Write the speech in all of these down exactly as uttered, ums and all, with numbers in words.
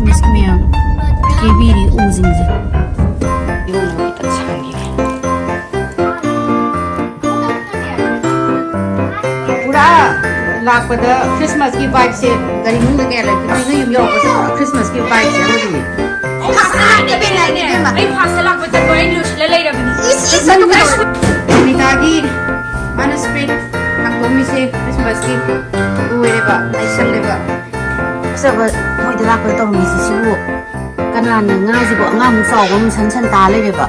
ꯃꯤꯁ ꯃꯌꯥꯝ ꯀꯦꯕꯤꯔꯤ ꯎꯁꯤꯡꯁꯦ꯫ ꯌꯣꯡꯅ ꯈꯤꯇꯪ ꯁꯥꯡꯈꯤꯒꯦ꯫ ꯄꯨꯔꯥ ꯂꯥꯛꯄꯗ ꯈ꯭ꯔꯤꯁꯃꯥꯁꯀꯤ ꯚꯥꯏꯕꯁꯦ ꯒꯥꯔꯤ ꯃꯅꯨꯡꯗ ꯀꯌꯥ ꯂꯩꯇꯦ꯫ ꯅꯣꯏ ꯌꯨꯝ ꯌꯧꯔꯛꯄꯁꯦ ꯄꯨꯔꯥ ꯈ꯭ꯔꯤꯁꯃꯥꯁꯀꯤ ꯚꯥꯏꯕꯁꯦ ꯑꯃꯗꯨꯅꯤ꯫ ꯑꯩ ꯐꯥꯁꯇ ꯂꯥꯛꯄ ꯆꯠꯄ ꯑꯩ ꯂꯣꯏꯁꯤꯜꯂ ꯂꯩꯔꯕꯅꯤ꯫ ꯏꯁ, ꯏꯁ, ꯑꯗꯨꯒ ꯁꯨꯅꯤꯇꯥꯒꯤ ꯃꯥꯅ ꯁ꯭ꯄ꯭ꯔꯤꯠ ꯍꯥꯡꯗꯣꯛꯑꯝꯃꯤꯁꯦ ꯈ꯭ꯔꯤꯁꯃꯥꯁꯀꯤ ꯂꯣꯏꯔꯦꯕ, ꯂꯩꯁꯜꯂꯦꯕ꯫ ꯐꯖꯕ ꯃꯣꯏꯗ ꯂꯥꯛꯄꯗ ꯇꯧꯔꯝꯃꯤꯁꯤ ꯁꯤꯕꯨ ꯀꯅꯥꯅ ꯉꯥꯁꯤꯕꯨ ꯑꯉꯥꯡꯃꯨꯛ ꯆꯥꯎꯕ ꯑꯃ ꯁꯟ ꯁꯟ ꯇꯥ ꯂꯩꯔꯦꯕ꯫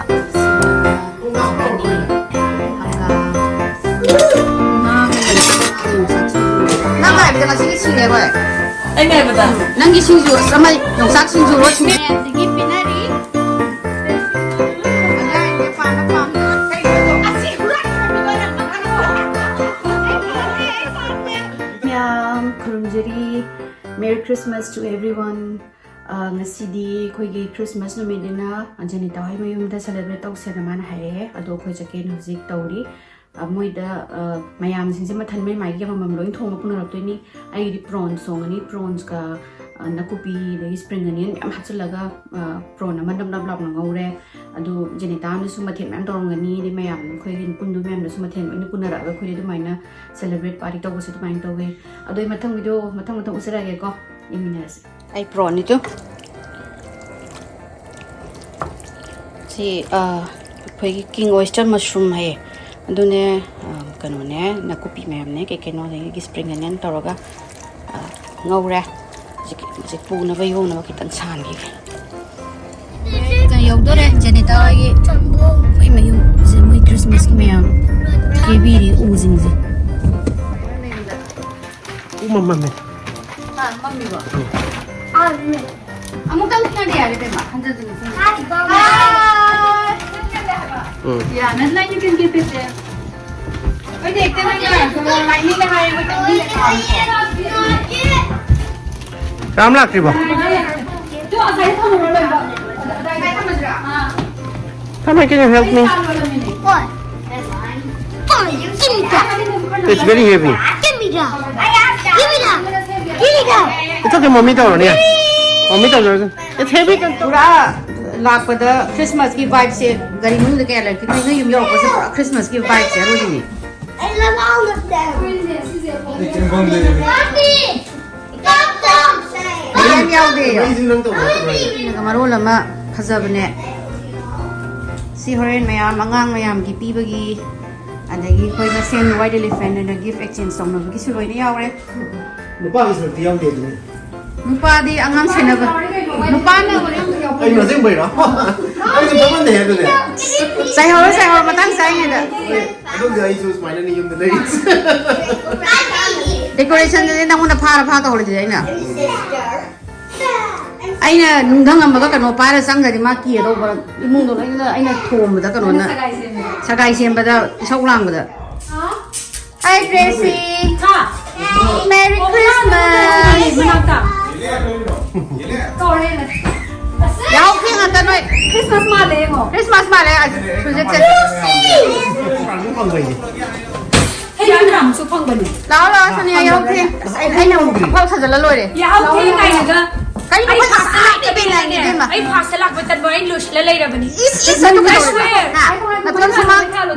ꯅꯪ ꯍꯥꯏꯕꯗ ꯉꯁꯤꯒꯤ ꯁꯤꯡꯉꯦ ꯑꯩꯈꯣꯏ꯫ ꯑꯩꯅ ꯍꯥꯏꯕꯗ? ꯅꯪꯒꯤ ꯁꯤꯡꯖꯨ ꯑꯃ ꯌꯣꯡꯆꯥꯛ ꯁꯤꯡꯖꯨꯔꯣ ꯁꯤꯡꯉꯦ꯫ ꯑꯗꯒꯤ ꯄꯤꯅꯔꯤ꯫ ꯃꯌꯥꯝ ꯈꯨꯔꯨꯝꯖꯔꯤ꯫ Merry Christmas to everyone. ꯑ, ꯉꯁꯤꯗꯤ ꯑꯩꯈꯣꯏꯒꯤ ꯈ꯭ꯔꯤꯁꯃꯥꯁ ꯅꯨꯃꯤꯠꯅꯤꯅ ꯖꯦꯅꯤꯇꯥ ꯍꯣꯏ ꯃꯌꯨꯝꯗ ꯁꯦꯂꯦꯕ꯭ꯔꯦꯠ ꯇꯧꯁꯦꯅ ꯃꯥꯅ ꯍꯥꯏꯔꯛꯑꯦ꯫ ꯑꯗꯣ ꯑꯩꯈꯣꯏ ꯆꯠꯀꯦꯅ ꯍꯧꯖꯤꯛ ꯇꯧꯔꯤ꯫ ꯑ, ꯃꯣꯏꯗ, ꯑ, ꯃꯌꯥꯝꯁꯤꯡꯁꯦ ꯃꯊꯟ ꯃꯩ ꯃꯥꯏꯒꯤ ꯑꯃꯃꯝ ꯂꯣꯏ ꯊꯣꯡꯕ ꯄꯨꯅꯔꯛꯇꯣꯏꯅꯤ꯫ ꯑꯩꯒꯤꯗꯤ ꯄ꯭ꯔꯣꯟꯁ ꯊꯣꯡꯉꯅꯤ꯫ ꯄ꯭ꯔꯣꯟꯁꯀ, ꯑ, ꯅꯥꯀꯨꯞꯄꯤ ꯑꯗꯒꯤ ꯁ꯭ꯄ꯭ꯔꯤꯡ ꯑꯅꯤꯌꯟ ꯃꯌꯥꯝ ꯍꯥꯞꯆꯤꯜꯂꯒ, ꯑ, ꯄ꯭ꯔꯣꯟ ꯑꯃ ꯅꯞ ꯅꯞ ꯂꯥꯎꯅ ꯉꯧꯔꯦ꯫ ꯑꯗꯨ ꯖꯦꯅꯤꯇꯥꯅꯁꯨ ꯃꯊꯦꯜ ꯃꯌꯥꯝ ꯇꯧꯔꯝꯒꯅꯤ꯫ ꯑꯗꯩ ꯃꯌꯥꯝ ꯑꯩꯈꯣꯏꯒꯤ ꯄꯨꯟꯕ ꯃꯌꯥꯝꯅꯁꯨ ꯃꯊꯦꯜ ꯂꯣꯏꯅ ꯄꯨꯅꯔꯛꯑꯒ ꯑꯩꯈꯣꯏꯗꯤ ꯑꯗꯨꯃꯥꯏꯅ ꯁꯦꯂꯦꯕ꯭ꯔꯦꯠ ꯄꯥꯔꯇꯤ ꯇꯧꯕꯁꯦ ꯑꯗꯨꯃꯥꯏꯅ ꯇꯧꯋꯦ꯫ ꯑꯗꯣ ꯑꯩ ꯃꯊꯪ ꯚꯤꯗꯤꯑꯣ ꯃꯊꯪ ꯃꯊꯪ ꯎꯠꯆꯔꯛꯑꯒꯦꯀꯣ꯫ ꯌꯦꯡꯃꯤꯟꯅꯔꯁꯦ꯫ ꯑꯩ ꯄ꯭ꯔꯣꯟꯅꯤꯗꯨ꯫ ꯁꯤ, ꯑ, ꯑꯩꯈꯣꯏꯒꯤ ꯀꯤꯡ ꯑꯣꯏꯁꯇꯔ ꯃꯁꯔꯨꯝ ꯍꯥꯏꯌꯦ꯫ ꯑꯗꯨꯅꯦ, ꯑ, ꯀꯩꯅꯣꯅꯦ, ꯅꯥꯀꯨꯞꯄꯤ ꯃꯌꯥꯝꯅꯦ, ꯀꯩ ꯀꯩꯅꯣ, ꯑꯗꯒꯤ ꯁ꯭ꯄ꯭ꯔꯤꯡ ꯑꯅꯤꯌꯟ ꯇꯧꯔꯒ, ꯑ, ꯉꯧꯔꯦ꯫ ꯍꯧꯖꯤꯛ, ꯍꯧꯖꯤꯛ ꯄꯨꯅꯕ ꯌꯣꯡꯅꯕ ꯈꯤꯇꯪ ꯁꯥꯍꯟꯈꯤꯒꯦ꯫ ꯌꯧꯗꯣꯔꯦ ꯖꯦꯅꯤꯇꯥ ꯍꯣꯏꯒꯤ ꯃꯣꯏ ꯃꯌꯨꯝꯁꯦ, ꯃꯣꯏ ꯈ꯭ꯔꯤꯁꯃꯥꯁꯀꯤ ꯃꯌꯥꯝ ꯀꯦꯕꯤꯔꯤ ꯎꯁꯤꯡꯁꯦ꯫ ꯎ ꯃꯝꯃꯝꯃꯦ꯫ ꯑꯥ, ꯃꯝꯃꯤꯕꯣ? ꯑꯥ, ꯃꯝꯃꯤ꯫ ꯑꯃꯨꯛꯇꯪ ꯊꯦꯡꯅꯗꯤ ꯌꯥꯔꯦ, ꯏꯕꯦꯝꯃ꯫ ꯍꯟꯖꯟ ꯍꯟꯖꯟ ꯊꯦꯡꯅꯗꯤ꯫ ꯍꯥꯏ, ꯕꯥꯏ꯫ ꯍꯥꯏ꯫ ꯎꯝ꯫ ꯌꯥ, ꯅꯪ, ꯅꯪ, you can keep it there. ꯍꯣꯏꯅꯦ, ꯍꯦꯛꯇ ꯅꯪ ꯌꯥꯔꯦ꯫ ꯂꯥꯏꯅꯤꯡꯗ ꯍꯥꯏꯔꯦ, ꯃꯇꯝ ꯃꯤꯅ ꯀꯥꯎꯔꯦꯀꯣ꯫ ꯔꯥꯝ ꯂꯥꯛꯇ꯭ꯔꯤꯕꯣ? ꯇꯨ, ꯑꯁꯥꯏꯗ ꯊꯝꯃꯨꯔꯣ, ꯂꯣꯏꯕ꯫ ꯑꯁꯥꯏꯗ ꯊꯝꯃꯁꯤꯔꯥ? ꯑꯥ꯫ Come here, can you help me? What? What? Give me that. It's very heavy. Give me that. Give me that. Give me that. It's okay, mommy, don't worry. ꯃꯃꯤ ꯇꯧꯖꯔꯁꯦ꯫ It's heavy. ꯄꯨꯔꯥ ꯂꯥꯛꯄꯗ ꯈ꯭ꯔꯤꯁꯃꯥꯁꯀꯤ ꯚꯥꯏꯕꯁꯦ ꯒꯥꯔꯤ ꯃꯅꯨꯡꯗ ꯀꯌꯥ ꯂꯩꯔꯛꯈꯤꯗ꯭ꯔꯦ꯫ ꯅꯣꯏ ꯌꯨꯝ ꯌꯧꯔꯛꯄꯁꯦ ꯄꯨꯔꯥ ꯈ꯭ꯔꯤꯁꯃꯥꯁꯀꯤ ꯚꯥꯏꯕꯁꯦ ꯑꯔꯣꯏꯕꯤꯅꯤ꯫ I love all of them. ꯃꯌꯥꯝ ꯌꯥꯎꯗꯦ꯫ ꯃꯩꯁꯤ ꯅꯪ ꯇꯧꯕ ꯅꯠꯇ꯭ꯔꯣ? ꯐꯤꯅꯒ ꯃꯔꯣꯜ ꯑꯃ ꯐꯖꯕꯅꯦ꯫ ꯁꯤ ꯍꯣꯔꯦꯟ ꯃꯌꯥꯝ ꯑꯉꯥꯡ ꯃꯌꯥꯝꯒꯤ ꯄꯤꯕꯒꯤ, ꯑꯗꯒꯤ ꯑꯩꯈꯣꯏ ꯃꯁꯦꯟ ꯋꯥꯏꯗ ꯂꯤꯐꯦꯟꯅ ꯒꯤꯐ ꯑꯦꯛꯁꯆꯦꯟꯖ ꯇꯧꯅꯕꯒꯤꯁꯨ ꯂꯣꯏꯅ ꯌꯥꯎꯔꯦ꯫ ꯅꯨꯄꯥꯒꯤ ꯁꯔꯨꯛꯇꯤ ꯌꯥꯎꯗꯦ ꯑꯗꯨꯅꯦ꯫ ꯅꯨꯄꯥꯗꯤ ꯑꯉꯥꯡ ꯁꯦꯟꯅꯕ꯫ ꯅꯨꯄꯥꯅ ꯑꯩ ꯃꯇꯦꯡ ꯄꯩꯔꯣ? ꯑꯩꯁꯨ ꯐꯝꯍꯟꯗꯦ ꯑꯗꯨꯅꯦ꯫ ꯆꯥꯏꯍꯧꯔꯣ, ꯆꯥꯏꯍꯧꯔꯣ, ꯃꯇꯥꯡ ꯆꯥꯏꯉꯩꯗ꯫ ꯑꯗꯨꯝꯗꯤ ꯑꯩꯁꯨ ꯁꯨꯃꯥꯏꯅꯅꯤ ꯌꯨꯝꯗ ꯂꯩꯔꯤꯁꯦ꯫ ꯗꯦꯀꯣꯔꯦꯁꯟꯗꯨꯗꯤ ꯅꯪꯉꯣꯟꯗ ꯐꯥꯔ ꯐꯥ ꯇꯧꯍꯜꯂꯤꯁꯦ ꯑꯩꯅ꯫ ꯑꯩꯅ ꯅꯨꯡꯊꯪ ꯑꯃꯒ ꯀꯩꯅꯣ ꯄꯥꯏꯔ ꯆꯪꯒ꯭ꯔꯗꯤ ꯃꯥ ꯀꯤꯔꯗꯧꯕ꯫ ꯏꯃꯨꯡꯗꯣ ꯂꯣꯏꯅ ꯑꯩꯅ ꯊꯣꯝꯕꯗ ꯀꯩꯅꯣꯅ ꯁꯒꯥꯏ ꯁꯦꯝꯕꯗ ꯏꯁꯧ ꯂꯥꯡꯕꯗ꯫ Hi, Gracie. ꯍꯥ? Merry Christmas. ꯃꯅꯥꯛꯇ꯫ ꯀꯧꯔꯦꯅꯦ꯫ ꯌꯥꯍꯧ ꯊꯦꯡꯉꯛꯇ ꯅꯣꯏ꯫ Christmas ꯃꯥꯜꯂꯦ ꯌꯦꯡꯉꯣ꯫ Christmas ꯃꯥꯜꯂꯦ꯫ ꯍꯧꯖꯤꯛꯁꯦ꯫ ꯍꯩ ꯔꯥ ꯃꯌꯥꯝꯁꯨ ꯐꯪꯕꯅꯦ꯫ ꯂꯥꯛꯑꯣ, ꯂꯥꯛꯑꯣ, ꯁꯣꯅꯤꯌꯥ, ꯌꯥꯍꯧ ꯊꯦꯡ꯫ ꯑꯁ, ꯑꯩ, ꯑꯩꯅ ꯑꯃꯨꯛ ꯐꯥꯎ ꯁꯥꯖꯜꯂ ꯂꯣꯏꯔꯦ꯫ ꯌꯥꯍꯧ ꯊꯦꯡꯉꯥꯏꯗꯨꯗ ꯀꯩꯅꯣ ꯑꯩ ꯑꯩꯈꯣꯏ ꯐꯥꯁꯇ ꯐꯥꯁꯇ ꯂꯥꯛꯄ ꯂꯥꯛꯄ ꯇꯟꯕ ꯂꯥꯛꯏꯅꯦ, ꯏꯕꯦꯝꯃ? ꯑꯩ ꯐꯥꯁꯇ ꯂꯥꯛꯄ ꯇꯟꯕ ꯑꯩ ꯂꯣꯏꯁꯤꯜꯂ ꯂꯩꯔꯕꯅꯤ꯫ ꯏꯁ, ꯏꯁ, ꯑꯗꯨ I ꯀꯩꯗꯧꯔꯒꯦ? Swear. ꯍꯥ? ꯅꯥꯇꯣꯟ ꯁꯨꯃꯥꯡ꯫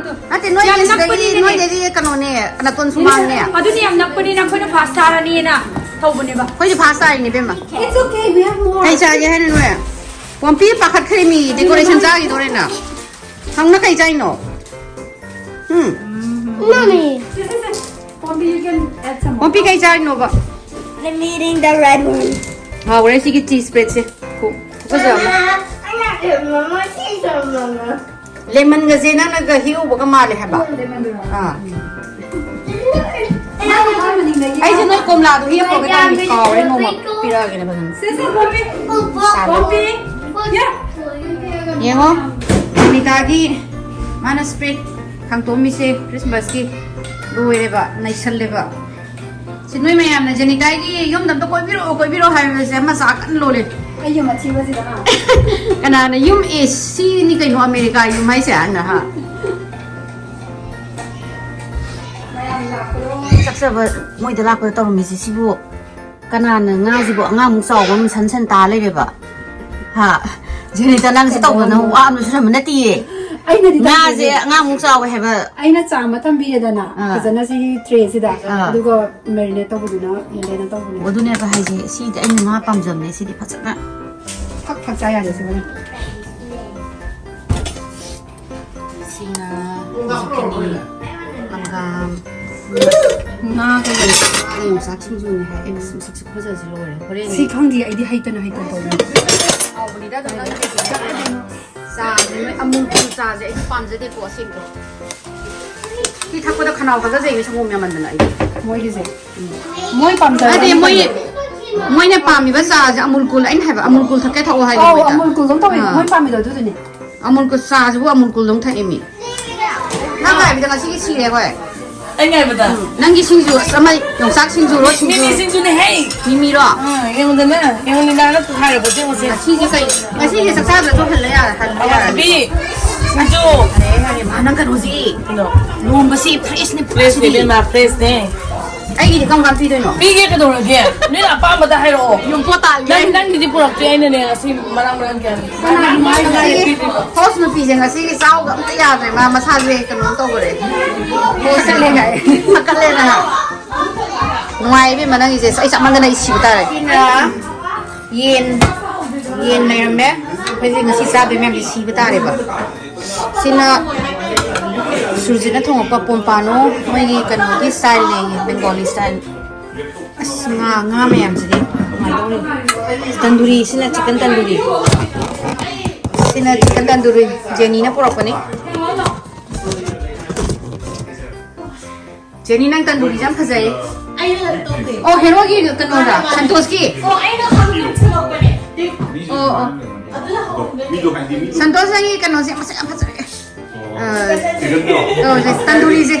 ꯅꯠꯇꯦ, ꯅꯣꯏ ꯌꯥꯝ ꯏꯁꯇꯒꯤ, ꯅꯛꯄꯅꯤꯅꯦ꯫ ꯅꯣꯏꯗꯒꯤ ꯀꯩꯅꯣꯅꯦ, ꯅꯥꯇꯣꯟ ꯁꯨꯃꯥꯡꯅꯦ꯫ ꯑꯗꯨꯅꯤ ꯌꯥꯝ ꯅꯛꯄꯅꯤꯅ ꯑꯩꯈꯣꯏꯅ ꯐꯥꯁꯇ ꯆꯥꯔꯅꯤꯅ ꯇꯧꯕꯅꯦꯕ꯫ ꯑꯩꯈꯣꯏꯗꯤ ꯐꯥꯁꯇ ꯆꯥꯔꯤꯅꯦ, ꯏꯕꯦꯝꯃ꯫ It's okay, we have more. ꯀꯩ ꯆꯥꯒꯦ ꯍꯥꯏꯅꯣ ꯅꯣꯏ? ꯄꯣꯝꯄꯤ ꯄꯥꯈꯠꯈ꯭ꯔꯦ ꯃꯤ, decoration ꯆꯥꯈꯤꯗꯣꯔꯦꯅ꯫ ꯍꯪꯅ ꯀꯩ ꯆꯥꯏꯅꯣ? ꯎꯝ꯫ Mommy. Pompey, you can add some more. Pompey ꯀꯩ ꯆꯥꯏꯅꯣꯕ? I'm eating the red one. ꯍꯥꯎꯔꯦ ꯁꯤꯒꯤ cheese spreadꯁꯦ꯫ ꯈꯨ-, ꯈꯨꯐꯖ ꯑꯃ꯫ Mama, I got it, Mama. Cheese on, Mama. Lemonꯒꯁꯦ ꯅꯪꯅꯒ ꯍꯦꯛꯎꯕꯒ ꯃꯥꯜꯂꯦ ꯍꯥꯏꯕ꯫ ꯑꯥ꯫ ꯑꯩꯁꯦ ꯅꯣꯏ ꯀꯣꯝꯂꯥꯗꯣ ꯍꯦꯛꯄꯒ ꯇꯧꯔꯤ, ꯀꯥꯎꯔꯦ, ꯅꯣꯡꯃ ꯄꯤꯔꯛꯑꯒꯦꯅꯦ ꯐꯖꯅ꯫ ꯁꯦ, ꯁꯦ, ꯄꯣꯝꯄꯤ꯫ ꯄꯣꯝꯄꯤ꯫ ꯌꯥ꯫ ꯌꯦꯡꯉꯣ, ꯁꯨꯅꯤꯇꯥꯒꯤ ꯃꯥꯅ spread ꯈꯥꯡꯇꯣꯝꯃꯤꯁꯦ Christmasꯀꯤ ꯂꯣꯏꯔꯦꯕ, ꯅꯩꯁꯜꯂꯦꯕ꯫ ꯁꯤ ꯅꯣꯏ ꯃꯌꯥꯝꯅ ꯖꯦꯅꯤꯇꯥꯒꯤ ꯌꯨꯝꯗ ꯑꯝꯇ ꯀꯣꯏꯕꯤꯔꯛꯑꯣ, ꯀꯣꯏꯕꯤꯔꯛꯑꯣ ꯍꯥꯏꯕꯁꯦ ꯑꯃ ꯆꯥ ꯀꯟꯅ ꯂꯣꯜꯂꯦ꯫ ꯑꯩ ꯌꯨꯝ ꯑꯊꯤꯕꯁꯤꯗ ꯍꯥ? ꯀꯅꯥꯅ ꯌꯨꯝ ꯑꯦ ꯁꯤꯅꯤ ꯀꯩꯅꯣ ꯑꯃꯦꯔꯤꯀꯥ ꯌꯨꯝ ꯍꯥꯏꯁꯦ ꯍꯥꯏꯅ ꯍꯥ? ꯃꯌꯥꯝ ꯂꯥꯛꯄꯗꯣ꯫ ꯆꯥꯛꯆꯕ ꯃꯣꯏꯗ ꯂꯥꯛꯄꯗ ꯇꯧꯔꯝꯃꯤꯁꯦ ꯁꯤꯕꯨ꯫ ꯀꯅꯥꯅ ꯉꯥꯁꯤꯕꯨ ꯑꯉꯥꯡꯃꯨꯛ ꯆꯥꯎꯕ ꯑꯃ ꯁꯟ ꯁꯟ ꯇꯥ ꯂꯩꯔꯦꯕ? ꯍꯥ? ꯖꯦꯅꯤꯇꯥ, ꯅꯪꯁꯦ ꯇꯧꯗꯅ ꯋꯥ ꯑꯃ ꯁꯨꯔꯝꯕ ꯅꯠꯇꯤꯌꯦ꯫ ꯑꯩꯅꯗꯤ ꯉꯥꯁꯦ ꯇꯧꯗꯦ꯫ ꯑꯉꯥꯡꯃꯨꯛ ꯆꯥꯎꯋꯦ ꯍꯥꯏꯕ꯫ ꯑꯩꯅ ꯆꯥꯝꯃ ꯊꯝꯕꯤꯔꯦꯗꯅ, ꯑꯥ꯫ ꯐꯖꯅ ꯁꯤꯒꯤ ꯇ꯭ꯔꯦꯁꯤꯗ, ꯑꯥ꯫ ꯑꯗꯨꯒ ꯃꯦꯔꯤꯅꯦꯠ ꯇꯧꯕꯗꯨꯅ ꯌꯦꯟꯗꯩꯅ ꯇꯧꯕꯅꯦ꯫ ꯑꯣ, ꯑꯗꯨꯅꯦꯕ ꯍꯥꯏꯁꯦ, ꯁꯤꯗꯤ ꯑꯩꯅ ꯉꯥ ꯄꯥꯝꯖꯕꯅꯦ, ꯁꯤꯗꯤ ꯐꯖꯅ꯫ ꯐꯛ ꯐꯛ ꯆꯥ ꯌꯥꯗꯦ ꯁꯤꯃꯅ꯫ ꯁꯤꯅ ꯍꯧꯖꯤꯛꯀꯤꯅꯤ꯫ ꯍꯪꯒꯥꯝ, ꯉꯥꯒ ꯌꯣꯡꯆꯥꯛ ꯁꯤꯡꯖꯨꯅꯦ ꯍꯥꯏ꯫ ꯑꯩ ꯃꯁꯛꯁꯦ ꯈꯨꯐꯖꯁꯦ ꯂꯣꯏꯔꯦ꯫ ꯍꯣꯔꯦꯟ ꯁꯤ ꯈꯪꯗꯦ, ꯑꯩꯗꯤ ꯍꯩꯇꯅ ꯍꯩꯇꯅ ꯇꯧꯕꯅꯦ꯫ ꯍꯥꯎꯕꯅꯤꯗ ꯑꯗꯨꯝ ꯅꯪꯒꯤ ꯆꯥꯁꯦ, ꯅꯣꯏ ꯑꯃꯨꯜ ꯀꯨꯜ ꯆꯥꯁꯦ ꯑꯩꯗꯤ ꯄꯥꯝꯖꯗꯦꯀꯣ ꯑꯁꯦꯡꯕ꯫ ꯁꯤ ꯊꯛꯄꯗ ꯈꯅꯥꯎ ꯀꯟꯖꯩꯅꯦ ꯁꯪꯒꯣꯝ ꯌꯥꯝꯃꯟꯗꯅ ꯑꯩꯗꯤ꯫ ꯃꯣꯏꯒꯤꯁꯦ꯫ ꯃꯣꯏ ꯄꯥꯝꯖꯕ ꯅꯠꯇꯦ, ꯑꯃ ꯃꯣꯏ, ꯂꯩꯌꯦ꯫ ꯃꯣꯏꯅ ꯄꯥꯝꯃꯤꯕ ꯆꯥꯁꯦ ꯑꯃꯨꯜ ꯀꯨꯜ, ꯑꯩꯅ ꯍꯥꯏꯕ ꯑꯃꯨꯜ ꯀꯨꯜ ꯊꯛꯀꯦ ꯊꯛꯑꯣ ꯍꯥꯏꯕ ꯑꯧ, ꯃꯣꯏꯗ꯫ ꯑꯃꯨꯜ ꯀꯨꯜ ꯑꯗꯨꯝ ꯇꯧꯋꯦ, ꯑꯥ꯫ ꯃꯣꯏ ꯄꯥꯝꯃꯤꯗꯣ ꯑꯗꯨꯗꯨꯅꯦ꯫ ꯑꯃꯨꯜ ꯀꯨꯜ ꯆꯥꯁꯤꯕꯨ ꯑꯃꯨꯜ ꯀꯨꯜꯗꯧ ꯊꯛꯏ ꯃꯤ꯫ ꯅꯪ ꯉꯥꯏꯕꯗ ꯉꯁꯤꯒꯤ ꯁꯤꯔꯦ ꯑꯩꯈꯣꯏ꯫ ꯑꯩ ꯉꯥꯏꯕꯗ꯫ ꯎꯝ, ꯅꯪꯒꯤ ꯁꯤꯡꯖꯨ ꯑꯃ ꯌꯣꯡꯆꯥꯛ ꯁꯤꯡꯖꯨꯔꯣ, ꯁꯤꯡꯖꯨ? ꯃꯤꯃꯤ ꯁꯤꯡꯖꯨꯅꯦ ꯍꯦ꯫ ꯃꯤꯃꯤꯔꯣ? ꯑꯥ, ꯌꯦꯡꯉꯨꯗꯅ, ꯌꯦꯡꯉꯨ ꯂꯤꯂꯥꯅ ꯍꯥꯏꯔꯕꯁꯦ ꯌꯦꯡꯉꯨꯁꯦ꯫ ꯉꯁꯤꯁꯦ ꯀꯩ, ꯉꯁꯤꯁꯦ ꯆꯥꯛ ꯆꯥꯗ꯭ꯔꯁꯨ ꯍꯜꯂ ꯌꯥꯔꯦ, ꯍꯜꯂ ꯌꯥꯔꯦ꯫ ꯑꯋꯥꯊꯕꯤ ꯁꯤꯡꯖꯨ꯫ ꯌꯥꯔꯦ, ꯌꯥꯔꯦ, ꯃꯥ ꯅꯪ ꯀꯩꯅꯣꯁꯤ꯫ ꯀꯩꯅꯣ? ꯂꯣꯝꯕꯁꯤ ꯐ꯭ꯔꯦꯁꯅꯤ, ꯐ꯭ꯔꯦꯁꯅꯤ ꯐ꯭ꯔꯦꯁꯅꯤ꯫ ꯏꯕꯦꯝꯃ, ꯐ꯭ꯔꯦꯁꯅꯦ꯫ ꯑꯩꯒꯤꯗꯤ ꯀꯔꯝ ꯀꯥꯟ ꯄꯤꯗꯣꯏꯅꯣ? ꯄꯤꯒꯦ ꯀꯩꯗꯧꯔꯒꯦ? ꯅꯣꯏꯅ ꯑꯄꯥꯝꯕꯗ ꯍꯥꯏꯔꯛꯑꯣ꯫ ꯌꯨꯝꯄꯣꯠ ꯇꯥꯜꯂꯦ꯫ ꯅꯪ, ꯅꯪꯒꯤꯗꯤ ꯄꯨꯔꯛꯇ꯭ꯔꯤ ꯑꯩꯅꯅꯦ ꯉꯁꯤ ꯃꯔꯥꯡ ꯃꯔꯥꯡ ꯒ꯭ꯌꯥꯟ꯫ ꯀꯅꯥꯒꯤꯅꯣ ꯍꯥꯏꯁꯦ? ꯉꯁꯤꯒꯤ ꯍꯣꯁ ꯅꯨꯄꯤꯁꯦ ꯉꯁꯤꯒꯤ ꯆꯥꯎꯒ ꯑꯝꯇ ꯌꯥꯗ꯭ꯔꯦ꯫ ꯃꯥ ꯃꯁꯥꯁꯦ ꯀꯩꯅꯣꯝ ꯇꯧꯈ꯭ꯔꯦ꯫ ꯍꯣꯁ ꯂꯩ ꯍꯥꯏ꯫ ꯊꯛꯀꯠꯂꯦꯅ꯫ ꯅꯨꯡꯉꯥꯏ ꯏꯕꯦꯝꯃ ꯅꯪꯒꯤꯁꯦ꯫ ꯑꯩ ꯆꯞ ꯃꯥꯟꯅꯅ ꯑꯩ ꯁꯤꯕ ꯇꯥꯔꯦ꯫ ꯁꯤꯅ ꯌꯦꯟ, ꯌꯦꯟ ꯂꯩꯔꯝꯃꯦ꯫ ꯑꯩꯈꯣꯏꯁꯦ ꯉꯁꯤ ꯆꯥꯗꯣꯏ ꯃꯌꯥꯝꯁꯦ ꯁꯤꯕ ꯇꯥꯔꯦꯕ꯫ ꯁꯤꯅ ꯁꯨꯔꯖꯤꯠꯅ ꯊꯣꯡꯉꯛꯄ ꯄꯣꯝꯄꯥꯅꯣ, ꯃꯣꯏꯒꯤ ꯀꯩꯅꯣꯒꯤ ꯁ꯭ꯇꯥꯏꯜꯅꯦꯌꯦ, ꯕꯦꯡꯒꯣꯂꯤ ꯁ꯭ꯇꯥꯏꯜ꯫ ꯑꯁ, ꯉꯥ, ꯉꯥ ꯃꯌꯥꯝꯁꯤꯗꯤ ꯀꯃꯥꯏꯅ ꯇꯧꯔꯤ? ꯇꯟꯗꯨꯔꯤ, ꯁꯤꯅ ꯆꯤꯛꯀꯟ ꯇꯟꯗꯨꯔꯤ꯫ ꯁꯤꯅ ꯆꯤꯛꯀꯟ ꯇꯟꯗꯨꯔꯤ, ꯖꯦꯅꯤꯅ ꯄꯨꯔꯛꯄꯅꯤ꯫ ꯖꯦꯅꯤ, ꯅꯪ ꯇꯟꯗꯨꯔꯤꯁꯦ ꯌꯥꯝ ꯐꯖꯩ꯫ ꯑꯩꯅ ꯇꯧꯗꯦ꯫ ꯑꯣ, ꯍꯦꯔꯣꯒꯤ ꯀꯩꯅꯣꯔꯥ? ꯁꯟꯇꯣꯁꯀꯤ? ꯑꯣ, ꯑꯩꯅ ꯈꯪꯗꯦ, ꯄꯨꯔꯛꯄꯅꯦ꯫ ꯑꯣ, ꯑꯣ꯫ ꯑꯗꯨꯅ ꯍꯧꯔꯛꯄꯅꯦ꯫ ꯁꯟꯇꯣꯁ, ꯅꯪꯒꯤ ꯀꯩꯅꯣꯁꯦ ꯃꯁꯛ ꯌꯥꯝ ꯐꯖꯔꯦ꯫ ꯑ, ꯇꯧꯁꯦ, ꯇꯟꯗꯨꯔꯤꯁꯦ꯫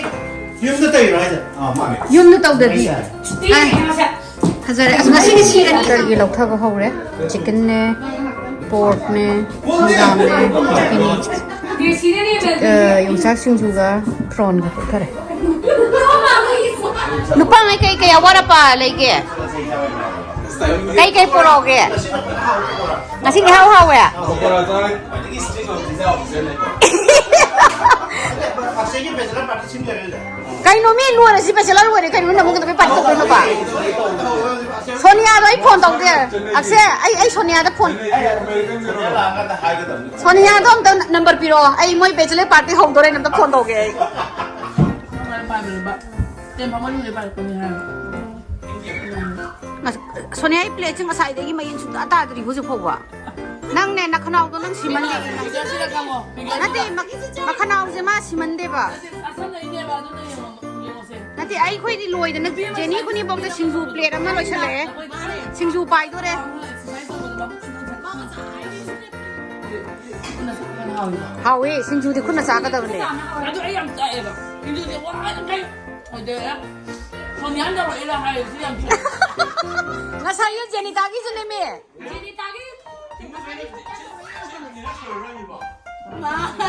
ꯌꯨꯝꯗ ꯇꯧꯔꯤꯔꯣ ꯍꯥꯏꯁꯦ? ꯑꯥ, ꯃꯥꯅꯦ꯫ ꯌꯨꯝꯗ ꯇꯧꯗꯗꯤ꯫ ꯑꯥꯏ, ꯐꯖꯔꯦ꯫ ꯑꯁ, ꯉꯁꯤꯗꯤ ꯁꯤꯔꯅꯤ꯫ ꯇꯔꯒꯤ ꯂꯧꯊꯕ ꯍꯧꯔꯦ꯫ ꯆꯤꯛꯀꯟꯅꯦ, ꯄꯣꯔꯛꯅꯦ, ꯍꯪꯒꯥꯝꯅꯦ, ꯆꯤꯛꯀꯟ, ꯑ, ꯌꯣꯡꯆꯥꯛ ꯁꯤꯡꯖꯨꯒ ꯄ꯭ꯔꯣꯟꯒ ꯄꯨꯊꯔꯦ꯫ ꯅꯨꯄꯥꯉꯩ ꯀꯩ ꯀꯩ ꯑꯋꯥꯠ ꯑꯄꯥ ꯂꯩꯒꯦ? ꯀꯩ ꯀꯩ ꯄꯨꯔꯛꯑꯣꯒꯦ? ꯉꯁꯤꯗꯤ ꯍꯥꯎ ꯍꯥꯎꯋꯦ꯫ ꯀꯩꯅꯣ ꯃꯤ ꯂꯣꯏꯔꯦ, ꯁꯤ ꯕꯦꯆꯦꯂꯔ ꯂꯣꯏꯔꯦ, ꯀꯩꯅꯣ ꯅꯪ ꯑꯃꯨꯛ ꯀꯩꯗꯧꯕꯩ ꯄꯥꯔꯇꯤ ꯇꯧꯗꯣꯏꯅꯣꯕ? ꯁꯣꯅꯤꯌꯥꯗꯣ ꯑꯩ ꯐꯣꯟ ꯇꯧꯗꯦ꯫ ꯑꯛꯁꯦ, ꯑꯩ, ꯑꯩ ꯁꯣꯅꯤꯌꯥꯗ ꯐꯣꯟ, ꯁꯣꯅꯤꯌꯥꯗꯣ ꯑꯝꯇ ꯅꯝꯕꯔ ꯄꯤꯔꯛꯑꯣ, ꯑꯩ ꯃꯣꯏ ꯕꯦꯆꯦꯂꯔ ꯄꯥꯔꯇꯤ ꯍꯧꯗꯣꯔꯦꯅ ꯑꯝꯇ ꯐꯣꯟ ꯇꯧꯒꯦ ꯑꯩ꯫ ꯑꯁ, ꯁꯣꯅꯤꯌꯥ, ꯑꯩ ꯄ꯭ꯂꯦꯠꯁꯦ ꯉꯁꯥꯏꯗꯒꯤ ꯃꯌꯦꯡ ꯁꯨꯡꯇꯥ ꯇꯥꯗ꯭ꯔꯤ ꯍꯧꯖꯤꯛ ꯐꯥꯎꯕ꯫ ꯅꯪꯅꯦ, ꯅꯈꯅꯥꯎꯗꯣ ꯅꯪ ꯁꯤꯃꯟꯗꯦ꯫ ꯅꯠꯇꯦ, ꯃ-, ꯃꯈꯅꯥꯎꯁꯦ ꯃꯥ ꯁꯤꯃꯟꯗꯦꯕ꯫ ꯅꯠꯇꯦ, ꯑꯩꯈꯣꯏꯗꯤ ꯂꯣꯏꯗꯅ, ꯖꯦꯅꯤ ꯈꯨꯅꯤꯕꯣꯛꯇ ꯁꯤꯡꯖꯨ ꯄ꯭ꯂꯦꯠ ꯑꯃ ꯂꯣꯏꯁꯜꯂꯛꯑꯦ꯫ ꯁꯤꯡꯖꯨ ꯄꯥꯏꯗꯣꯔꯦ꯫ ꯍꯥꯎꯋꯦ, ꯁꯤꯡꯖꯨꯗꯤ ꯈꯨꯠꯅ ꯆꯥꯒꯗꯕꯅꯦ꯫ ꯑꯗꯨ ꯑꯩ ꯌꯥꯝ ꯆꯥꯛꯑꯦꯕ꯫ ꯁꯤꯡꯖꯨꯁꯦ ꯋꯥꯅ ꯀꯩ ꯑꯣꯏꯗꯣꯏꯔꯥ? ꯁꯣꯅꯤꯌꯥꯅ ꯇꯧꯔꯛꯏꯔꯥ ꯍꯥꯏꯔꯤꯁꯤ ꯌꯥꯝ ꯆꯥꯛꯑꯦ꯫ ꯉꯁꯥꯏꯒꯤ ꯖꯦꯅꯤꯇꯥꯒꯤꯁꯨ ꯅꯦꯝꯃꯦ꯫ ꯖꯦꯅꯤꯇꯥꯒꯤ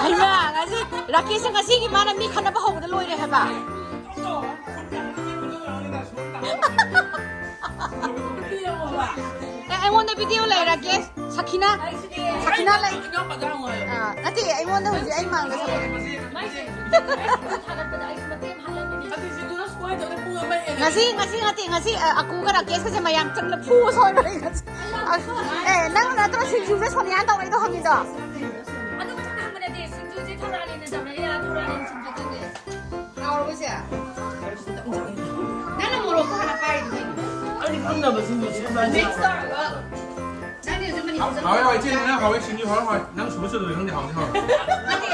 ꯍꯩꯃꯥ, ꯉꯁꯤ ꯔꯥꯀꯦꯁꯁꯦ ꯉꯁꯤꯒꯤ ꯃꯥꯅ ꯃꯤ ꯈꯠꯅꯕ ꯍꯧꯕꯗ ꯂꯣꯏꯔꯦ ꯍꯥꯏꯕ꯫ ꯑꯦ, ꯑꯩꯉꯣꯟꯗ ꯚꯤꯗꯤꯑꯣ ꯂꯩ, ꯔꯥꯀꯦꯁ꯫ ꯁꯈꯤꯅꯥ, ꯁꯈꯤꯅꯥ ꯂꯩ꯫ ꯑꯥ, ꯅꯠꯇꯦ, ꯑꯩꯉꯣꯟꯗ ꯍꯧꯖꯤꯛ ꯑꯩ ꯃꯥꯡꯗ ꯁꯈꯤꯅꯥ꯫ ꯉꯁꯤ, ꯉꯁꯤ ꯅꯠꯇꯦ, ꯉꯁꯤ, ꯑ, ꯑꯀꯨꯒ ꯔꯥꯀꯦꯁꯀꯁꯦ ꯃꯌꯥꯝ ꯆꯪꯅ ꯐꯨꯕ ꯁꯣꯏꯔꯣꯏ ꯉꯁꯤ꯫ ꯑ, ꯑꯦ, ꯅꯪ ꯅꯠꯇ꯭ꯔꯣ ꯁꯤꯡꯖꯨꯁꯦ ꯁꯣꯅꯤꯌꯥꯅ ꯇꯧꯔꯛꯏꯗꯣ ꯍꯪꯉꯤꯗꯣ? ꯑꯗꯨ ꯈꯛꯇꯪ ꯍꯪꯕ ꯅꯠꯇꯦ, ꯁꯤꯡꯖꯨꯁꯦ ꯊꯧꯔꯥꯅꯤꯅ ꯇꯧꯔꯛꯏꯔꯥ, ꯊꯧꯔꯥꯅꯤꯅ ꯁꯤꯡꯖꯨ ꯇꯧꯔꯛꯏꯔꯥ? ꯍꯥꯎꯔꯕꯣ ꯏꯆꯦ? ꯅꯪꯅ ꯃꯣꯔꯣꯛꯇꯣ ꯍꯥꯟꯅ ꯄꯥꯏꯔꯤꯗꯣ ꯀꯩꯒꯤꯅꯣ? ꯑꯩꯗꯤ ꯈꯪꯗꯕ ꯁꯤꯡꯖꯨ ꯁꯦꯝꯕ ꯍꯥꯏꯁꯦ꯫ Mix ꯇꯧꯔꯒ ꯅꯪꯗꯤ ꯍꯧꯖꯤꯛ ꯃꯅꯤꯄꯨꯔ ꯆꯠꯂꯨꯔꯦ꯫ ꯍꯥꯎꯋꯦ, ꯍꯥꯎꯋꯦ, ꯏꯆꯦ, ꯅꯪ ꯍꯥꯎꯋꯦ, ꯁꯤꯡꯖꯨ ꯍꯥꯎꯋꯦ, ꯍꯥꯎꯋꯦ꯫ ꯅꯪ ꯁꯨꯕ ꯁꯨꯗꯕꯗꯤ ꯈꯪꯗꯦ, ꯍꯥꯎꯗꯤ ꯍꯥꯎꯋꯦ꯫ ꯅꯠꯇꯦ,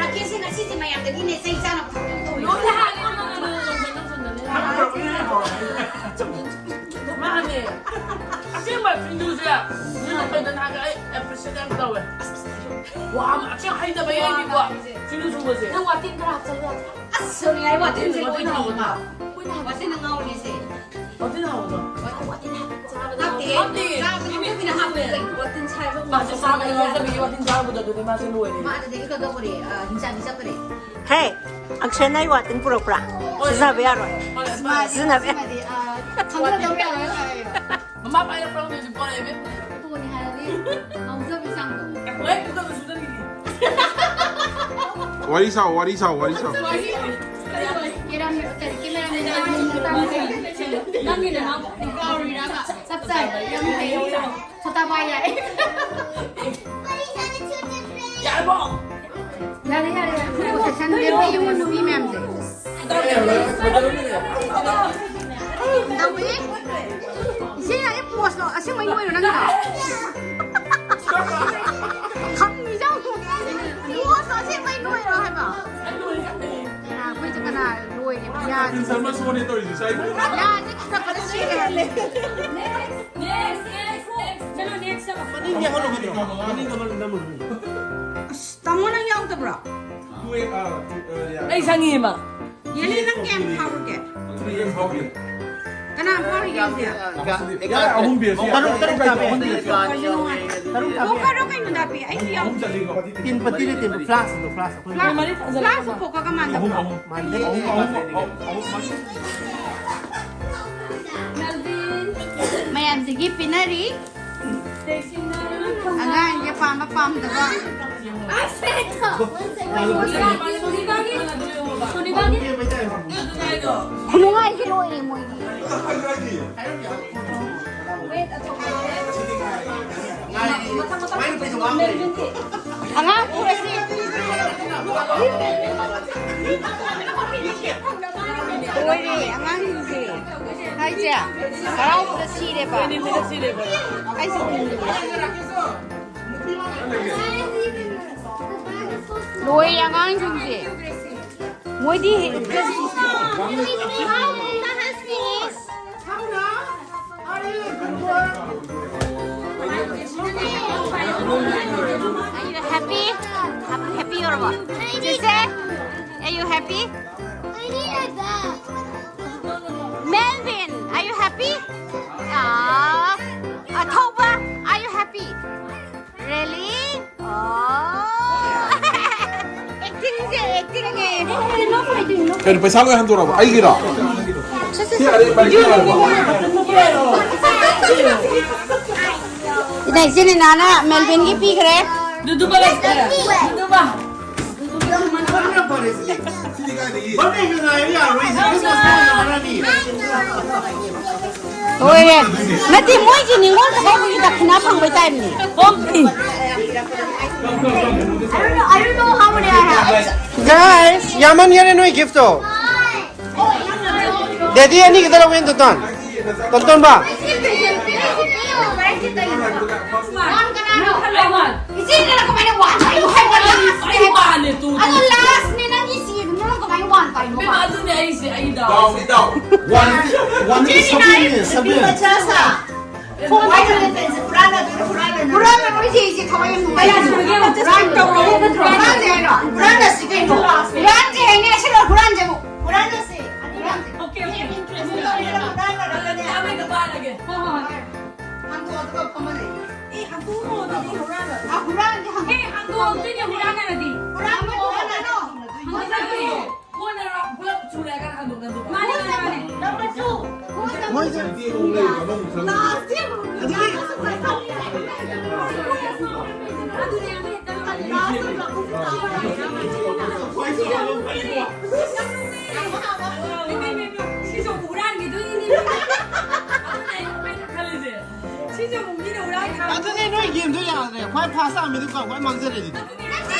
ꯔꯥꯀꯦꯁꯁꯦ ꯉꯁꯤꯁꯦ ꯃꯌꯥꯝꯗꯒꯤꯅꯦ ꯆꯩ ꯆꯥꯅꯕ ꯊꯕꯛ ꯇꯧꯔꯤꯕ꯫ ꯅꯣꯏꯗꯤ ꯍꯥꯟꯅ ꯅꯪ ꯁꯣꯝꯗ, ꯅꯪ ꯁꯣꯝꯗ, ꯅꯪ ꯍꯥꯎꯔꯕꯅꯤꯅꯦ, ꯍꯥꯎꯔꯕꯅꯤꯅꯦ꯫ ꯃꯥꯅꯦ꯫ ꯑꯁꯦꯡꯕ ꯁꯤꯡꯖꯨꯁꯦ ꯅꯣꯏꯅ ꯇꯧꯗꯅ ꯍꯥꯏꯔꯒ ꯑꯩ appreciate ꯌꯥꯝ ꯇꯧꯋꯦ꯫ ꯋꯥ, ꯑꯁꯦꯡ ꯍꯩꯇꯕ ꯌꯥꯏꯅꯤꯀꯣ ꯁꯤꯡꯖꯨ ꯁꯨꯕꯁꯦ꯫ ꯅꯪ ꯋꯥꯇꯤꯟ ꯈꯔ ꯍꯥꯞꯆꯜꯂꯨ ꯌꯥꯗ꯭ꯔꯥ? ꯑꯁ, ꯁꯣꯅꯤꯌꯥ, ꯑꯩ ꯋꯥꯇꯤꯟꯁꯦ ꯂꯣꯏꯅ ꯍꯥꯎꯕ꯫ ꯋꯥꯇꯤꯟ ꯍꯥꯎꯕ꯫ ꯋꯥꯇꯤꯟꯅ ꯉꯥꯎꯔꯤꯁꯦ꯫ ꯋꯥꯇꯤꯟ ꯍꯥꯎꯕꯗꯣ? ꯍꯥꯞꯇꯦ꯫ ꯍꯥꯞꯇꯦ꯫ ꯆꯥꯕꯗ ꯃꯤꯅ ꯍꯥꯞꯄ꯫ ꯋꯥꯇꯤꯟ ꯁꯥꯏꯕ ꯃꯥꯁꯦ ꯆꯥꯕ ꯉꯥꯎꯖꯕꯤꯒꯤ ꯋꯥꯇꯤꯟ ꯆꯥꯔꯨꯕꯗꯣ ꯑꯗꯨꯗꯤ ꯃꯥꯁꯦ ꯂꯣꯏꯔꯦ꯫ ꯃꯥ ꯑꯗꯨꯗꯒꯤ ꯀꯩꯗꯧꯕꯔꯦ? ꯑ, ꯍꯤꯡꯆꯥꯕꯤ ꯆꯠꯈ꯭ꯔꯦ꯫ ꯍꯦ, ꯑꯛꯁꯦꯅ ꯑꯩ ꯋꯥꯇꯤꯟ ꯄꯨꯔꯛꯄ꯭ꯔꯥ? ꯁꯤꯖꯤꯟꯅꯕ ꯌꯥꯔꯣꯏ꯫ ꯁꯤꯖꯤꯟꯅꯕ ꯌꯥꯔꯣꯏ꯫ ꯁꯤꯃꯗꯤ, ꯑ, ꯈꯪꯖꯗꯕ ꯌꯥꯔꯣꯏ ꯍꯥꯏꯌꯣ꯫ ꯃꯃꯥ ꯄꯥꯏꯔꯛꯄ꯭ꯔꯣ ꯍꯧꯖꯤꯛ ꯄꯣꯔꯛꯑꯦ ꯏꯕꯦꯝ꯫ ꯇꯣꯅꯤ ꯍꯥꯏꯔꯗꯤ ꯉꯥꯎꯖꯕꯤ ꯆꯥꯡꯗꯣ꯫ ꯑꯦ, ꯍꯣꯏ, ꯀꯨꯀꯔꯗ ꯁꯨꯖꯟꯕꯤꯒꯦ꯫ ꯋꯥꯔꯤ ꯁꯥꯎ, ꯋꯥꯔꯤ ꯁꯥꯎ, ꯋꯥꯔꯤ ꯁꯥꯎ꯫ ꯀꯦꯔꯥꯝ-, ꯀꯔꯤ, ꯀꯦꯃꯦꯔꯥꯃꯦꯟ ꯅꯪꯒꯤ ꯅꯅꯥꯎ ꯀꯥꯎꯔꯤꯔꯕ? ꯆꯞ ꯆꯥꯏ꯫ ꯌꯥꯝ ꯐꯩ꯫ ꯁꯣꯇꯥ ꯄꯥꯏ ꯌꯥꯏ꯫ ꯌꯥꯔꯦ, ꯌꯥꯔꯦ, ꯌꯥꯔꯦ꯫ ꯁꯦꯁꯟ ꯂꯦꯞꯄ ꯌꯦꯡꯉꯣ, ꯅꯨꯄꯤ ꯃꯌꯥꯝꯁꯦ꯫ ꯇꯧꯋꯤ꯫ ꯏꯆꯦ, ꯌꯥꯔꯦ, ꯄꯣꯁꯇꯣ ꯑꯁꯦꯡꯕꯩ ꯅꯣꯏꯔꯣ ꯅꯪꯒꯤꯗꯣ? ꯈꯪꯉꯤꯗꯣ꯫ ꯄꯣꯁꯇꯣ ꯑꯁꯦꯡꯕꯩ ꯅꯣꯏꯔꯣ ꯍꯥꯏꯕ? ꯀꯅꯥ, ꯑꯩꯈꯣꯏꯁꯦ ꯀꯅꯥ ꯂꯣꯏꯔꯦ? ꯌꯥꯁꯦ꯫ ꯁꯔꯃ ꯁꯣꯅꯦ ꯇꯧꯔꯤꯁꯦ, ꯁ꯭ꯋꯥꯏꯗ꯫ ꯌꯥꯁꯦ ꯈꯤꯇꯪ ꯁꯤꯔꯦ꯫ Next, next, next, next. ꯆꯠꯂꯣ, next ꯆꯠꯂꯣ꯫ ꯃꯅꯤꯡꯗ ꯍꯜꯂꯨ, ꯃꯅꯤꯡꯗ ꯍꯜꯂꯨ, ꯅꯝꯃꯨ꯫ ꯑꯁ, ꯇꯥꯃꯣ ꯅꯪ ꯌꯥꯎꯗꯕ꯭ꯔꯣ? ꯑꯩ ꯁꯪꯉꯤꯃ꯫ ꯌꯦꯂꯤ ꯅꯪ ꯀꯌꯥꯝ ꯐꯥꯎꯔꯒꯦ? ꯀꯅꯥ ꯐꯥꯎꯔꯤꯒꯦ ꯍꯧꯖꯤꯛ? ꯑꯍꯨꯝ ꯕꯦꯁ꯫ ꯇꯔꯨꯛ, ꯇꯔꯨꯛ ꯇꯥꯕ, ꯑꯍꯨꯝ ꯕꯦꯁ꯫ ꯇꯔꯨꯛ ꯇꯥꯕ꯫ ꯀꯣꯀꯔꯗꯣ ꯀꯩꯅꯣ ꯅꯥꯄꯤ? ꯑꯩꯁꯨ ꯌꯥꯎ-, ꯑꯍꯨꯝ ꯆꯠꯂꯤꯀꯣ꯫ ꯇꯤꯟ ꯄꯇꯤ ꯂꯩꯇꯦ, flask ꯇꯣ, flask꯫ Flask, flask ꯀꯣꯀꯔꯒ ꯃꯥꯟꯅꯕ꯭ꯔꯣ? ꯑꯍꯨꯝ, ꯑꯍꯨꯝ, ꯑꯍꯨꯝ, ꯑꯍꯨꯝ, ꯑꯍꯨꯝ, ꯑꯍꯨꯝ꯫ ꯃꯌꯥꯝꯁꯤꯒꯤ ꯄꯤꯅꯔꯤ꯫ ꯑꯉꯥꯡꯁꯦ ꯄꯥꯝꯕ ꯄꯥꯝꯗꯕ꯫ ꯈꯨꯅꯨꯡꯉꯥꯏꯁꯦ ꯂꯣꯏꯔꯦ ꯃꯣꯏꯒꯤ꯫ ꯑꯉꯥꯡ ꯄꯨꯔꯁꯤ꯫ ꯂꯣꯏꯔꯦ ꯑꯉꯥꯡꯁꯤꯡꯁꯦ꯫ ꯍꯥꯏꯁꯦ ꯍꯔꯥꯎꯕꯗ ꯁꯤꯔꯦꯕ꯫ ꯑꯩꯁꯦ ꯎꯅꯤꯡꯉꯦ꯫ ꯂꯣꯏꯔꯦ ꯑꯉꯥꯡꯁꯤꯡꯁꯦ꯫ ꯃꯣꯏꯗꯤ Are you happy? Happy ꯑꯣꯏꯔꯕꯣ? ꯆꯦꯆꯦ, are you happy? Melvin, are you happy? Ah, ꯑꯊꯧꯕ, are you ꯀꯩꯅꯣ, ꯄꯩꯁꯥ ꯂꯣꯏ ꯍꯟꯗꯣꯔꯕ ꯑꯩꯒꯤꯔꯣ? ꯁꯤ ꯑꯔꯦꯝꯕ ꯑꯩꯒꯤ ꯑꯣꯏꯔꯕ? ꯏꯗꯥꯏ ꯏꯆꯤꯟ ꯏꯅꯥꯅ ꯃꯦꯜꯕꯤꯟꯒꯤ ꯄꯤꯈ꯭ꯔꯦ꯫ ꯗꯨꯗꯨꯕ ꯂꯩꯇ꯭ꯔꯦ꯫ ꯗꯨꯗꯨꯕ꯫ ꯍꯣꯏ꯫ ꯅꯠꯇꯦ, ꯃꯣꯏꯒꯤ ꯅꯤꯉꯣꯜ ꯆꯥꯛꯀꯧꯕꯒꯤ ꯗꯈꯤꯅꯥ ꯐꯪꯕꯩ ꯇꯥꯏꯞꯅꯤ꯫ ꯑꯣꯝꯅꯤ꯫ Guys, ꯌꯥꯝꯃꯟꯈꯔꯦ ꯅꯣꯏ gift ꯇꯣ꯫ Daddy ꯑꯅꯤ ꯈꯛꯇ ꯂꯧꯒꯦ ꯇꯣꯟꯇꯣꯟ꯫ ꯇꯣꯟꯇꯣꯟꯕ꯫ ꯏꯆꯦꯅ ꯀꯃꯥꯏꯅ ꯋꯥꯟ ꯇꯥꯏꯅꯣ ꯍꯥꯏꯕ? ꯑꯩ ꯋꯥꯍꯜꯂꯦ ꯇꯨ꯫ ꯑꯗꯣ ꯂꯥꯁꯅꯦ ꯅꯪꯒꯤ ꯁꯤꯕ, ꯅꯪ ꯀꯃꯥꯏꯅ ꯋꯥꯟ ꯇꯥꯏꯅꯣ? ꯏꯕꯦꯝꯃ, ꯑꯗꯨꯅꯦ ꯑꯩꯁꯦ ꯑꯩ ꯗꯥꯎ꯫ ꯗꯥꯎꯅꯤ ꯗꯥꯎ꯫ ꯋꯥꯟ ꯋꯥꯟ ꯁꯕꯦꯟꯅꯦ ꯁꯕꯦꯟ꯫ ꯍꯨꯔꯥꯟꯂꯔꯣꯏꯁꯦ, ꯏꯆꯦ, ꯊꯋꯥꯏ ꯌꯥꯝ ꯅꯨꯡꯉꯥꯏꯇꯦ꯫ ꯍꯨꯔꯥꯟꯁꯦ ꯍꯥꯏꯔꯣ? ꯍꯨꯔꯥꯟꯁꯦ ꯍꯥꯏꯅꯦ, ꯑꯁꯤꯗ ꯍꯨꯔꯥꯟꯁꯦ ꯑꯃꯨꯛ꯫ ꯍꯨꯔꯥꯟꯁꯦ꯫ Okay, okay. ꯍꯨꯔꯥꯟꯂꯔꯣꯏꯁꯦ꯫ ꯌꯥꯝꯃꯦ, ꯄꯥꯔꯒꯦ꯫ ꯍꯣꯏ, ꯍꯣꯏ꯫ ꯍꯥꯡꯗꯣꯛꯑꯣ, ꯑꯗꯨꯒ ꯐꯝꯃ ꯂꯩ꯫ ꯑꯦ, ꯍꯥꯡꯗꯣꯛꯑꯣ, ꯑꯗꯨꯗꯤ ꯍꯨꯔꯥꯟꯂꯣ꯫ ꯑ, ꯍꯨꯔꯥꯟꯁꯦ ꯍꯥꯡꯗꯣꯛꯑꯣ꯫ ꯑꯦ, ꯍꯥꯡꯗꯣꯛꯑꯣ, ꯑꯗꯨꯗꯤ ꯍꯨꯔꯥꯟꯂꯒꯗꯤ꯫ ꯍꯨꯔꯥꯟꯕ ꯍꯨꯔꯥꯟꯂꯣ꯫ ꯍꯥꯡꯗꯣꯛꯑꯣ꯫ ꯀꯣꯟꯅ ꯄꯨꯂꯞ ꯁꯨꯔꯦ ꯍꯥꯏꯔ ꯀꯥꯟꯗ ꯍꯥꯡꯗꯣꯛꯅꯗꯣꯏꯕ꯫ ꯃꯥꯅꯦ, ꯃꯥꯅꯦ, ꯃꯥꯅꯦ꯫ Number two. ꯃꯣꯏꯁꯦ ꯅꯨꯄꯤ ꯑꯍꯨꯝ ꯂꯩꯕ ꯑꯃꯃꯨꯛ ꯆꯪꯉꯛꯑꯦ꯫ ꯁꯤꯁꯨ ꯑꯃꯨꯛ ꯍꯨꯔꯥꯟꯈꯤꯗꯣꯏꯅꯤꯅꯦ꯫ ꯑꯗꯨꯅꯦ ꯑꯩꯅ ꯈꯜꯂꯤꯁꯦ꯫ ꯁꯤꯁꯨ ꯑꯃꯨꯛ ꯃꯤꯅ ꯍꯨꯔꯥꯟꯈꯤ꯫ ꯑꯗꯨꯅꯦ ꯅꯣꯏ ꯒꯦꯝꯗꯣ ꯌꯥꯗ꯭ꯔꯦ꯫ ꯈ꯭ꯋꯥꯏ ꯐꯥꯁ ꯇꯥꯃꯤꯗꯨ ꯀ ꯈ꯭ꯋꯥꯏ ꯃꯥꯡꯖꯔꯦ ꯑꯗꯨꯗꯤ꯫ ꯅꯠꯇꯦ,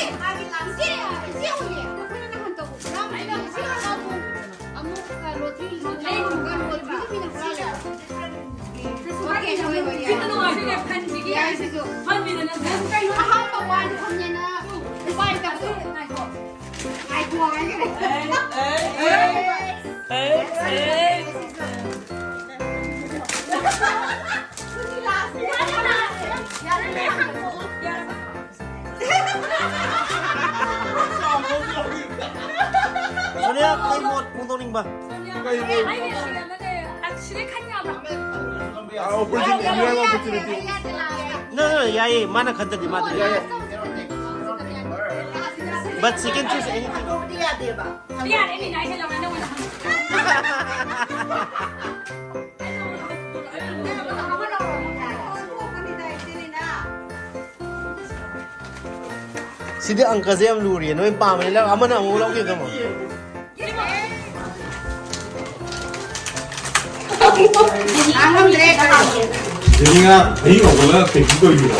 ꯏꯆꯦ, ꯏꯆꯦ ꯍꯣꯏꯅꯦ꯫ ꯑꯩꯈꯣꯏꯅ ꯅꯍꯥꯟ ꯇꯧꯕ ꯍꯨꯔꯥꯟꯕ ꯑꯃꯨꯛ ꯂꯣꯇ꯭ꯔꯤ ꯂꯣꯇ꯭ꯔꯤ ꯇꯧꯔꯒ ꯂꯣꯇ꯭ꯔꯤꯁꯨ ꯃꯤꯅ ꯍꯨꯔꯥꯜꯂꯦ꯫ Okay, ꯍꯣꯏ, ꯍꯣꯏ, ꯌꯥꯏ꯫ ꯁꯤꯅ ꯅꯨꯡꯉꯥꯏꯔꯦ, ꯐꯟꯁꯤꯒꯤ꯫ ꯌꯥꯏ, ꯁꯤꯁꯨ꯫ ꯐꯟꯕꯤꯗ ꯅꯪ ꯅꯪ ꯀꯩꯅꯣ ꯑꯍꯥꯟꯕ ꯋꯥꯟ ꯐꯪꯉꯦꯅ ꯂꯨꯄꯥ ꯆꯥꯇ꯭ꯔꯨꯛ ꯉꯥꯏꯈꯣ꯫ ꯉꯥꯏꯈꯣ ꯍꯥꯏꯈ꯭ꯔꯦ꯫ ꯁꯣꯅꯤꯌꯥ, ꯀꯩ ꯃꯣꯠ ꯐꯣꯡꯗꯣꯛꯅꯤꯡꯕ? ꯑꯩꯅ ꯁꯤꯗ ꯅꯠꯇꯦ, ꯑꯁꯤꯗꯩ ꯈꯟ ꯌꯥꯕ꯭ꯔꯥ? ꯑꯥ, opportunity, you have opportunity. No, no, ꯌꯥꯏꯌꯦ, ꯃꯥꯅ ꯈꯟꯗꯗꯤ ꯃꯥꯗꯤ ꯌꯥꯏꯌꯦ꯫ But she can choose anything. ꯌꯥꯗꯦꯕ꯫ ꯌꯥꯔꯦ, ꯃꯤꯅ ꯍꯥꯏꯁꯦ ꯂꯃꯟ ꯅꯪꯉꯣꯟꯗ ꯍꯪꯉꯨ꯫ ꯁꯤꯗꯤ ꯑꯪꯀꯁꯦ ꯌꯥꯝ ꯂꯨꯔꯤꯌꯦ꯫ ꯅꯣꯏ ꯄꯥꯝꯕꯅꯤ, ꯂꯧ-, ꯑꯃꯅ ꯑꯃꯨꯛ ꯂꯧꯈꯤꯕꯗꯣ ꯑꯃꯨꯛ꯫ ꯉꯥꯡꯉꯝꯗ꯭ꯔꯦ꯫ ꯖꯦꯅꯤꯌꯥ, ꯑꯍꯤꯡ ꯍꯧꯒꯠꯂꯒ ꯄꯦꯛꯀꯤꯡ ꯇꯧꯔꯤꯕꯣ?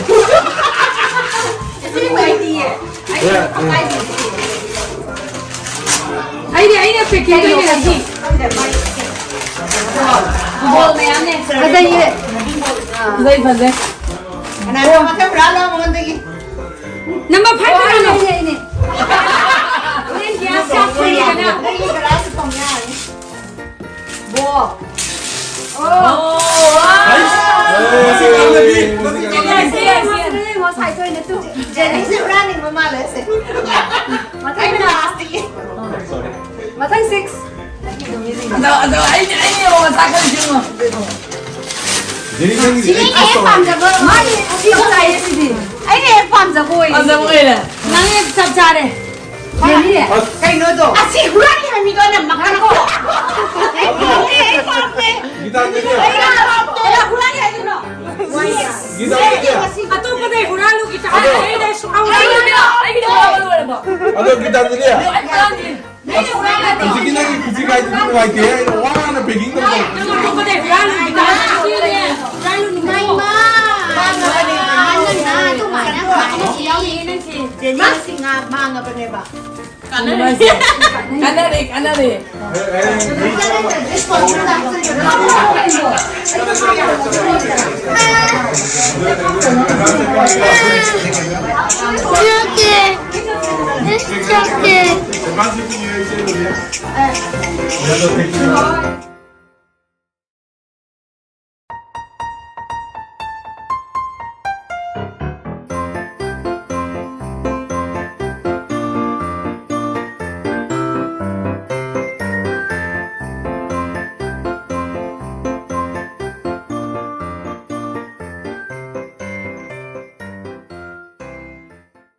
ꯑꯩꯗꯤ, ꯑꯩꯅ ꯄꯦꯛꯀꯤꯡ ꯇꯧꯔꯤꯅꯦ ꯉꯁꯤ꯫ ꯕꯣꯜ ꯃꯌꯥꯝꯅꯦ꯫ ꯐꯖꯩꯌꯦ꯫ ꯐꯖꯩ, ꯐꯖꯩ꯫ ꯀꯅꯥꯅꯣ ꯃꯊꯪ ꯍꯨꯔꯥꯜꯂꯣ ꯃꯉꯣꯟꯗꯒꯤ? ꯅꯝꯕꯔ ꯐꯥꯏꯚ ꯀꯅꯥꯅꯣ? ꯑꯩꯅꯦ, ꯑꯩꯅꯦ꯫ ꯍꯣꯔꯦꯟ ꯒ꯭ꯌꯥꯁ ꯆꯥꯛ ꯊꯣꯡꯉꯦꯗꯅ꯫ ꯅꯪꯒꯤ ꯒ꯭ꯂꯥꯁ ꯊꯝ ꯌꯥꯔꯅꯤ꯫ ꯕꯣ꯫ ꯑꯣ꯫ ꯑꯩꯁ! ꯃꯁꯤ ꯉꯥꯡꯅꯕꯤ! ꯃꯁꯤ ꯉꯥꯡꯅꯕꯤ! ꯌꯦꯡꯉꯣ, ꯁꯥꯏꯗ ꯑꯣꯏꯅ ꯇꯨ꯫ ꯖꯦꯅꯤꯁꯦ ꯍꯨꯔꯥꯟꯅꯤꯡꯕ ꯃꯥꯜꯂꯦ ꯑꯁꯦ꯫ ꯃꯊꯪ ꯑꯩꯅ ꯂꯥꯁꯇꯒꯤ꯫ ꯃꯊꯪ ꯁꯤꯛꯁ꯫ ꯑꯗꯣ, ꯑꯗꯣ, ꯑꯩ, ꯑꯩ ꯌꯦꯡꯉꯣ, ꯃꯆꯥ ꯈꯔ ꯌꯦꯡꯉꯣ꯫ ꯖꯦꯅꯤ, ꯅꯪꯒꯤꯗꯤ ꯁꯤꯗꯤ ꯑꯩ ꯑꯩ ꯍꯦꯛ ꯄꯥꯝꯖꯕ꯫ ꯃꯥꯒꯤ ꯁꯤ ꯆꯥꯏꯌꯦ ꯁꯤꯗꯤ꯫ ꯑꯩꯅ ꯍꯦꯛ ꯄꯥꯝꯖꯕ ꯑꯣꯏꯔꯦ꯫ ꯄꯥꯝꯖꯕ ꯑꯣꯏꯔꯦ꯫ ꯅꯪ ꯍꯦꯛ ꯆꯞ ꯆꯥꯔꯦ꯫ ꯖꯦꯅꯤ꯫ ꯑꯁ꯫ ꯀꯩꯅꯣꯗꯣ? ꯑꯁꯤ ꯍꯨꯔꯥꯟꯒꯦ ꯍꯥꯏꯕ ꯃꯤꯗꯣ ꯑꯩꯅ ꯃꯈꯥ ꯀꯣ꯫ ꯑꯩ ꯄꯥꯝꯃꯦ꯫ ꯒꯤꯇꯥꯟꯖꯂꯤ꯫ ꯑꯩꯅ ꯍꯨꯔꯥꯟꯒꯦ ꯍꯥꯏꯗꯨꯅꯣ? ꯒꯤꯇꯥꯟꯖꯂꯤ꯫ ꯑꯇꯣꯞꯄꯗꯩ ꯍꯨꯔꯥꯜꯂꯨ, ꯒꯤꯇꯥꯟꯖꯂꯤ꯫ ꯑꯗꯣ꯫ ꯑꯩꯅ ꯁꯨꯡꯍꯨ-, ꯑꯩꯒꯤꯗꯤ ꯍꯨꯔꯥꯜꯂꯨ ꯂꯣꯏꯔꯕꯣ? ꯑꯗꯣ ꯒꯤꯇꯥꯟꯖꯂꯤ꯫ ꯑꯩ ꯍꯨꯔꯥꯜꯂꯗꯤ꯫ ꯍꯧꯖꯤꯛꯀꯤ ꯅꯪꯒꯤ ꯈꯨꯠꯁꯤ ꯀꯥꯏꯗꯨꯗꯤ ꯅꯨꯡꯉꯥꯏꯇꯦ꯫ ꯑꯩꯅ ꯋꯥꯅ packing ꯇꯧꯕ꯫ ꯑꯇꯣꯞꯄꯗꯩ ꯍꯨꯔꯥꯜꯂꯨ, ꯒꯤꯇꯥꯟꯖꯂꯤ꯫ ꯍꯨꯔꯥꯜꯂꯨ, ꯅꯨꯡꯉꯥꯏꯇꯦ꯫ ꯃꯥꯡꯉꯕꯅꯦ, ꯃꯥꯡꯉꯕꯅꯦ꯫ ꯑꯗꯨꯃꯥꯏꯅ ꯍꯨꯔꯥꯜꯂꯨ ꯌꯥꯎꯔꯤꯌꯦ ꯅꯪꯁꯦ꯫ ꯖꯦꯅꯤꯁꯤ ꯉꯥ ꯃꯥꯡꯉꯕꯅꯦꯕ꯫ ꯀꯥꯟꯅꯔꯦ, ꯀꯥꯟꯅꯔꯦ꯫ It's okay. It's okay.